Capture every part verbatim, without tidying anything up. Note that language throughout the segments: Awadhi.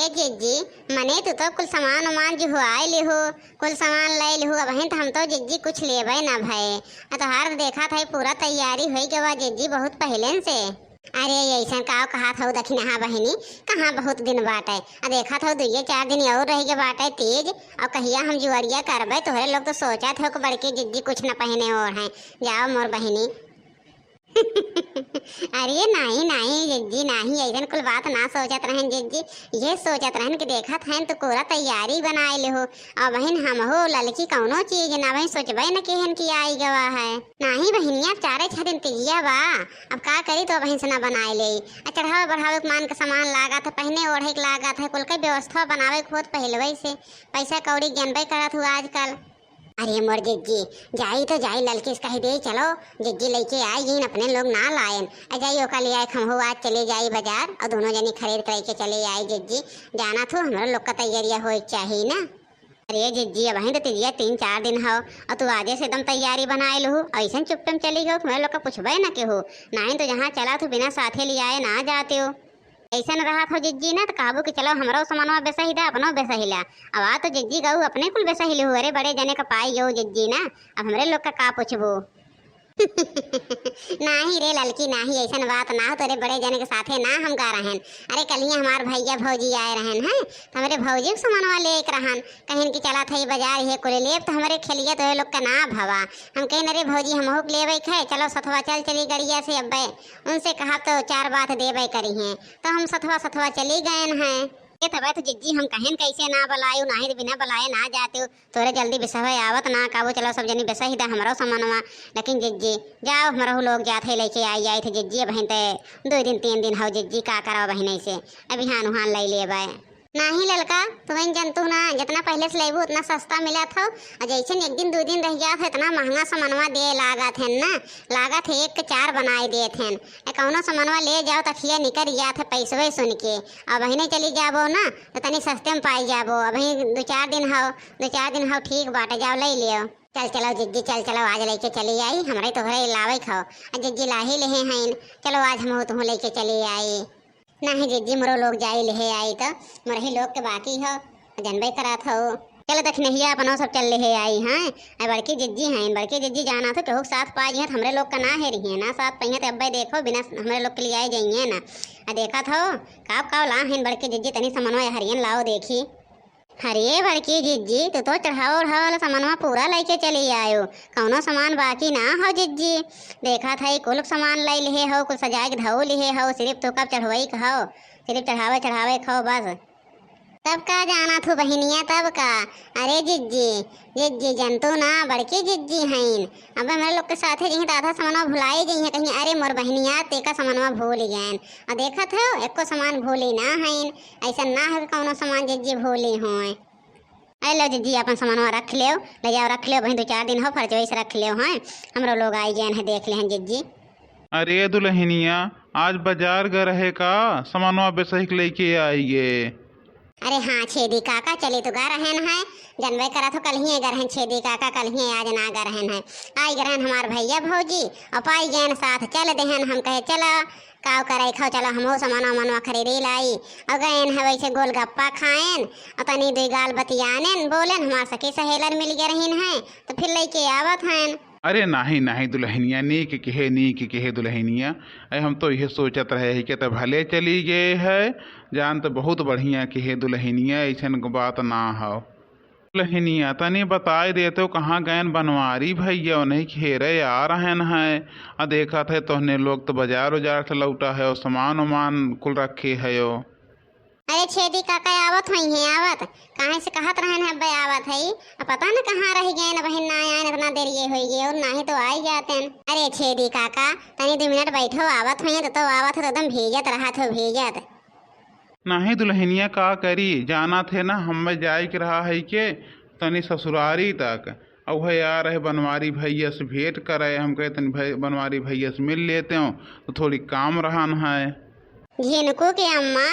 ए जिज्जी, मने तू तो कुल सामान उमान जुहुआए लिहू, कुल सामान ले लिहू, अबहिन तो हम तो जिज्जी कुछ लेबे ना भए। आ तोहार देखत है पूरा तैयारी होइ गवा जिज्जी बहुत पहिलेन से। अरे अइसन का कहत हऊ दखिनहा बहिनी, कहाँ बहुत दिन बाटे, आ देखत हऊ दुइये चार दिन और रहि गे बाटे तीज, और कहिया हम जुआरिया करबे, तोहरे लोग तो सोचत हो कि बड़की जिज्जी कुछ न पहिने ओढ़े। जाओ मोर बहिनी। अरे नाहीं, नाहीं, जिज्जी, नाहीं, अइसन कुल बात ना सोचत रहन, जिज्जी। ये सोचत रहन कि देखत हन तो पूरा तैयारी बनाए लिहू। अबहिन हमहू ललकी कौनो चीज ना, अबहिन सोचबे न किहन कि आई गवा है। नाहीं बहिनिया, अब चारे छह दिन तिजिया बा, अब का करी तो अबहिन से ना बनाए लेई। आ चढ़ावे बढ़ावे के मान के सामान लागत है, पहिने ओढ़े के लागत है, कुल के व्यवस्था बनावे के होत पहिलवे से। पैसा कौड़ी गिनबे करत हू आजकल। अरे मोर जिज्जी, जाई तो जाई, ललकी से कहि देई, चलो जिज्जी लइके आई, इन अपने लोग ना लाएन। आ जाई ओका ले आए, हमहू आज चले जाई बाजार और दोनों जनी खरीद के लइके चले आई जिज्जी। जाना थू हमरो लोग का तैयारिया होए के चाही ना। अरे जिज्जी, अबहिन तो तिजिया तीन चार दिन हो और तू आजे से एकदम तैयारी बनाए लहू, अइसन चुप्पे में चली गयो, तुम्हरे लोग का पूछबे ना केहू, नाहीं तो जहाँ चला थू बिना साथे ले आए ना जाते हो। अइसन रहत हो जिज्जी ना, त कहबू कि चलो हमरो समनवा बेसही दा, अपनो बेसही ला। अब आ तो जिज्जी गऊ अपने कुल बेसही लिहू, अरे बड़े जने का पाई गऊ जिज्जी ना, अब हमरे लोग का का पूछबू? नाहीं रे ललकी, नाहीं, अइसन बात ना हो, तोरे बड़े जने के साथे ना हम गा रहन। अरे कलिया हमार भइया भौजी आए रहन हैं, त हमरे भौजी के समनवा ले के रहन, कहिन कि चला थई बाजार, ये कुल लेब, त हमरे खेलिया तोहे लोग का ना भवा। हम कहिन, अरे भौजी, हमहू के लेबे के है, चलो सथवा चल चली गड़िया से अब्बे। उनसे कहब तो चार बात देबे करिहें, तो हम सथवा सथवा चली गएन हैं। ए तबे तो जिज्जी हम कहेन कैसे ना बलायू, नाहीं तो बिना बलाए ना जाते हो। तोरे जल्दी बिसहवे आवत ना, काबू चलो सब जनी बिसही दा हमरो समनवा। लेकिन जिज्जी, जाओ हमरहू लोग जात है लेके आई, आई थे जिज्जी, अबहिन ते दो दिन तीन दिन हो जिज्जी, का करब अबहिन ऐसे, अब बिहान उहान लई लेबे। नाहीं ललका, तुहन जनतू ना, जितना पहिले से लेबू उतना सस्ता मिलत हो, और जैसे एक दिन दो दिन रह जात है, इतना महंगा समनवा दे लागत है ना, लागत है एक के चार बनाए देत हैं। ए, कौनो समनवा ले जाओ त अखिया निकर जात है पैसवे सुन के, अब बहिने चली जाबो ना, तो तनी सस्ते में पाई जाबो। अबही दो चार दिन हो, दो चार दिन हो, ठीक बाटे, जाओ ले लियो। चल चलो जिज्जी, चल चलो, आज लेके चली आई, हमरे तोहरे लावे खाओ, आ जिज्जी लाही लेहे हैं, चलो आज हम तुहूँ लेके चली आई। नाहीं जिज्जी, मोरो लोग जाई लेहे आई तो, मोरही लोग के बाकी हो, जनबे करात हो। चलो दखिनहिया अपनो सब चल लेहे आई हैं। आ बड़की जिज्जी हैं, बड़की जिज्जी जाना तो केहू के साथ पाई हैं, हमरे लोग का ना हेरी हैं, ना साथ पइहें तो अब्बे देखो बिना हमरे लोग के लिए आई जाइए ना। आ देखा थो, काव काव ला हैं बड़की जिज्जी, तनी समनवा हरियन लाओ देखी। अरे बड़की जिज्जी, तू तो चढ़ावा ओढ़ावा वाला सामानवा पूरा लइके चली आयो, कौनो सामान बाकी ना हो जिज्जी। देखा था, ई कुल सामान लइ लिहे हो, कुल सजाए के धो लिहे हो, सिर्फ तो कब चढ़वई के हो, सिर्फ चढ़ावे चढ़ावे के हो बस। तब का जाना थू बहिनिया, तब का। अरे जिज्जी, जिज्जी जनतू ना, बड़की जिज्जी हईन। अब हमरे लोग के साथे जइहें त आधा समनवा भुलाई जइहें, कहीं अरे मोर बहिनिया तेका समनवा भूल गएन। और देखत हो, एको सामान भूली ना हईन। ऐसा ना हो कि कौनो सामान जिज्जी भूली होए। अरे लो जिज्जी, अपन समनवा रख लेव, ले जाओ रख लेव, वहीं दो चार दिन हो फरचवई से रख लेव हैं। हमरो लोग आई गएन है, देख लेहन जिज्जी। अरे दुलहिनिया, आज बाजार ग रहे का? समनवा बेसही के लइके आई गे। अरे हाँ छेदी काका, चली तो गा रहेन है, जनबे करा थो कलहिए गा रहेन छेदी काका, कलहिए आज ना गा रहेन है। आई गा रहेन हमार भइया भौजी, और पाई गएन साथ चल देहन, हम कहे चला, काव करे खाओ, चला हमहू समनवा मनवा खरीदी लाई। और गएन है वैसे गोलगप्पा खाएन, और तनी दुई गाल बतियानेन, बोलेन हमार सखी सहेलन मिल गे रहीन है, तो फिर लइके आवत हैं। अरे नाहीं, नाहीं दुलहिनिया, नीक किहे, नीक किहे दुलहिनिया। अरे हम तो इहे सोचत रहे ही कि त भले चली गए है, जान त बहुत बढ़िया किहे दुलहिनिया, अइसन बात ना हो। दुलहिनिया, तनी बताए देते हो कहाँ गएन बनवारी भइया, उन्हें घेरे आ रहेन है। आ देखत है तोहने लोग तो बाजार उजार से लौटा है, और सामान उमान कुल रखे है। अरे छेदी काका आवत होइहें, आवत। काहे से कहत रहेन है, अब्बे आवत है। अब पता न कहाँ रह गएन, अबहिन ना आएन, इतना देर ये होई गए, और नाहीं तो आई जातेन। अरे छेदी काका, तनी दो मिनट बैठो, आवत होइहें, तो, तो आवत हो, तो एकदम भीजत रहत हो, भीजत। नाहीं दुलहिनिया, का करी, जाना थे ना, हमें जाए के रहा है के, तनी ससुरारी तक। अब वह आ रहे बनवारी भइया से भेंट करे, हम कहे तनी भई-, बनवारी भइया से मिल लेते हो, तो थोड़ी काम रहन है। झिनकू के अम्मा,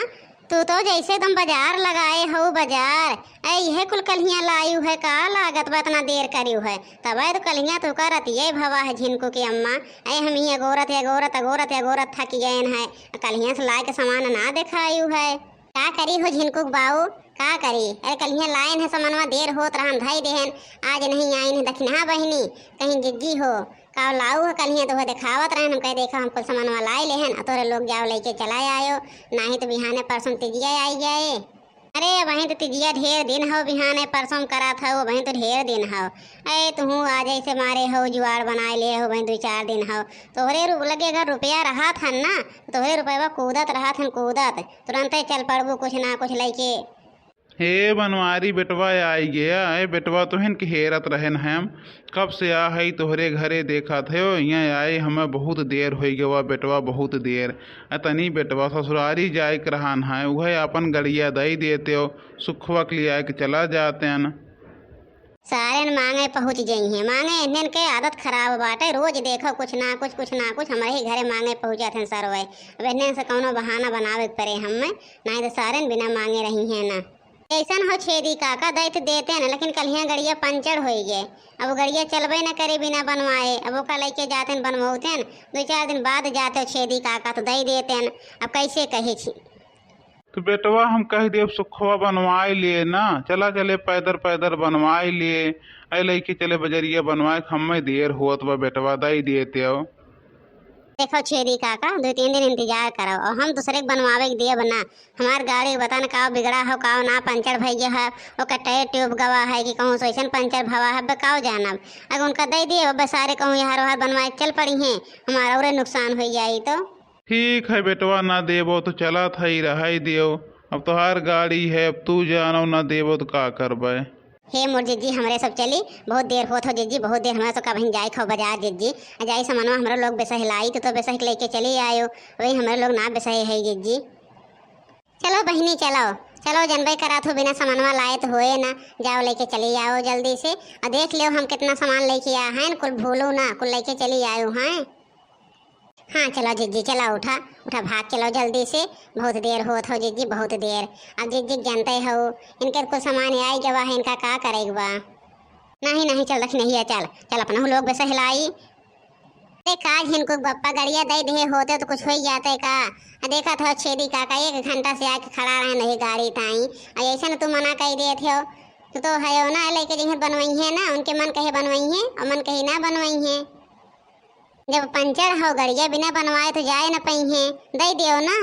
तू तो जैसे एकदम बाजार लगाए हो बाजार। ऐ इहे कुल कलहिया लायू है का? लागत बा इतना देर करियो है। तबे तो कलहिया तू का रतिये भवा है झिनकू के अम्मा। ऐ हम ही अगोरत, अगोरत, अगोरत, अगोरत थक गएन है। कलहिया से लाए के सामान ना देखायू है। का करी हो झिनकू के बाऊ, का करी? अरे कलिया लाइन है समनवा, देर होत रहन धई देहन, आज नहीं आइन है दखिनहा बहिनी, कहीं जिज्जी हो, का लाऊ है कलिया तो देखावत रहन, हम कह देखा हम कुल समनवा लाई लेहन, अ तोरे लोग जाओ लइके चला आयो, नाही तो बिहाने परसों तिजिया आई जाए। अरे वहीं तो तिजिया ढेर दिन हो, बिहाने परसों करात हो, वहीं तो ढेर दिन हो। ए तुहू आ जैसे मारे हो, जुआड़ बनाए ले हो, वहीं दो चार दिन हो, तोहरे रु-, लगे अगर रुपया रहत हन ना, तोहरे रुपया कूदत रहत हन, कूदत तुरंते चल पड़बू कुछ ना कुछ लइके। हे बनवारी बेटवा आई गया, ए बेटवा तोहन के हेरत रहन हम, कब से आ हई तोहरे घरे देखत है, यहाँ आए हमें बहुत देर होइ गवा बेटवा, बहुत देर। अ तनी बेटवा ससुरारी जाए के रहन है, उहे अपन गड़िया दई देते हो, सुखवा के लिया के चला जाते हैं। सारेन मांगे पहुँच जइहें। मांगे इन्हन के आदत खराब बाटे, रोज देखो कुछ ना कुछ, कुछ ना कुछ हमरे ही घरे मांगे पहुँच जाते हैं सरवे। अब इन्हन से कौनो बहाना बनावे के पड़े हमें, नहीं तो सारेन बिना मांगे रही हैं ना। ऐसन हो छेदी काका, दैत देते हैं, लेकिन कलिया गड़िया पंचर होई गए। अब वो गड़िया चलबे न करे बिना बनवाए। अब ओका लइके जाते हैं बनवाते हैं, दो चार दिन बाद जाते हो छेदी काका तो दई देते हैं। अब कैसे कहे छी? तो बेटवा हम कह देब सुखवा बनवाए लिए ना, चला चले पैदर पैदर बनवाए लिए, ऐ लइके चले बजरिया बनवाए, हमें देर होत बा बेटवा, दई देते हो। देखो छेदी काका, दो तीन दिन इंतजार करो और हम दूसरे के बनवावे के दियब ना। हमार गाड़ी के पता न काव बिगड़ा हो, काव ना पंचर भई गया है, ओकर टायर ट्यूब गवा है कि कहूँ से ऐसन पंचर भवा है, अब काव जानब। अगर उनका दे दिए, अब सारे कहूँ यहाँ रोहर बनवाए चल पड़ी हैं, हमारा और नुकसान हो जाई तो। ठीक है बेटवा, ना देबो तो चलत है, रहाई दियो। अब तोहार गाड़ी है, अब तू जानो, ना देबो तो का करबे। हे मोर जिज्जी, हमरे सब चली, बहुत देर होत हो जिज्जी, बहुत देर। हमरा सब का बहिन जाए खो बाजार जिज्जी, आ जाई सामानवा हमरो लोग बेसहलाई, तो, तो बेसह के लेके चली आयो, वही हमरे लोग ना बेसहे है जिज्जी। चलो बहिनी चलो, चलो, जनबे करात हो बिना सामानवा लाए तो होए ना, जाओ लेके चली आओ जल्दी से। आ देख लियो हम कितना सामान लेके आए हैं, कुल भूलो ना, कुल लेके चली आयो हैं। हाँ, चलो जिज्जी, चलो, उठा, उठा, भाग चलो जल्दी से, बहुत देर होत हो जिज्जी, बहुत देर। अब जिज्जी जानते हो, इनके कुल सामान आई गवा है, इनका का करे के बा? नहीं, नहीं, चल रख नहीं है, चल, चल, अपना लोग बेसहलाई। अरे का झिनकू बप्पा, गड़िया दे दे होते तो कुछ हो ही जाते का? आ देखा था छेदी काका एक घंटा से आके खड़ा रहे नहीं गाड़ी ताई, और ऐसे न तू मना कर देते हो, तू तो है ना लेके जइहे बनवाई है ना, उनके मन कहे बनवाई है और मन कहे ना बनवाई है। जब पंचर हो गड़िया, बिना बनवाए तो जाए न पइहें, दइ देव ना।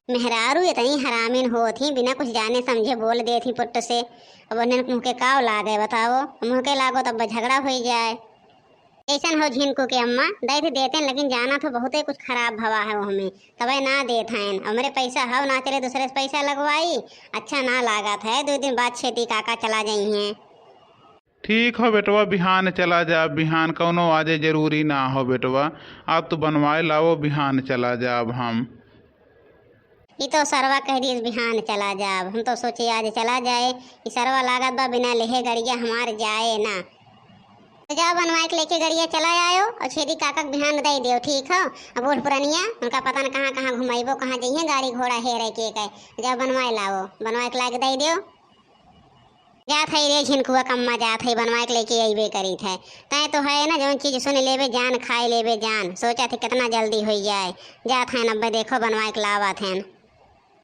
मेहरारू इतनी हरामिन होत ही, बिना कुछ जाने समझे बोल देत ही पुट्ट से। अब उन्हन मुँह के काव लागे बताओ, मुँह के लागो तब झगड़ा होइ जाए। ऐसन हो झिनकू के अम्मा, दइ तो देतेन, लेकिन जाना तो बहुते कुछ खराब भवा है ओहमे, तबे ना देत हैं। हमरे पैसा हव ना चले, दूसरे से पैसा लगवाई, अच्छा ना लागत है। दो दिन बाद छेदी काका चला जइहें। ठीक हो बेटवा, बिहान चला जाब, बिहान कौनो आजे जरूरी ना हो बेटवा, आज तू बनवाए लावो, बिहान चला जाब हम। ई तो सरवा कह दिस बिहान चला जाब, हम तो सोचे आज चला जाए। ई सरवा लागत बा बिना लेहे गड़िया हमार जाए ना। तो जाओ बनवाए के लेके गड़िया चला आयो और छेदी काका के बिहान दइ दियो, ठीक हो? अब बूढ़ पुरनिया, उनका पता न कहाँ कहाँ घुमाइबो, कहाँ जइहें गाड़ी घोड़ा हेरे के कहे। जाओ बनवाए लावो, बनवाए के लाके दइ दियो। जात है रे झिनकुआ कम्मा, जात है बनवाए के लेके अइबे करीत है। तय तो है ना, जौन चीज सुन लेबे जान, खाए लेबे जान, सोचा थे कितना जल्दी होइ जाए। जात है नब्बे, देखो बनवाए के लावत हैं।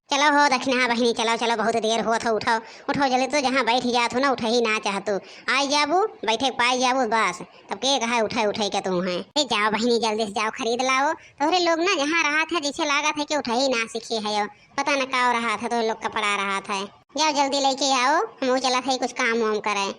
चलो हो दखिनहा बहिनी, चलो, चलो, बहुत देर होत हो, उठो, उठो जल्दी, तो जहाँ बैठ जात हो ना, उठही ना चाहतू। आई जाबू, बैठे के पाई जाबू, बस, तब के कहा उठे, उठे के तू हैं। ए, जाओ बहिनी, जल्दी से जाओ, खरीद लाओ। तोहरे लोग ना जहाँ रहत है, जैसे लागत है कि उठही ना सीखे है, पता न का रहत है, तोहरे लोग कपड़ा रहत है। जाओ जल्दी लेके आओ, हम चलत है कुछ काम वाम करे।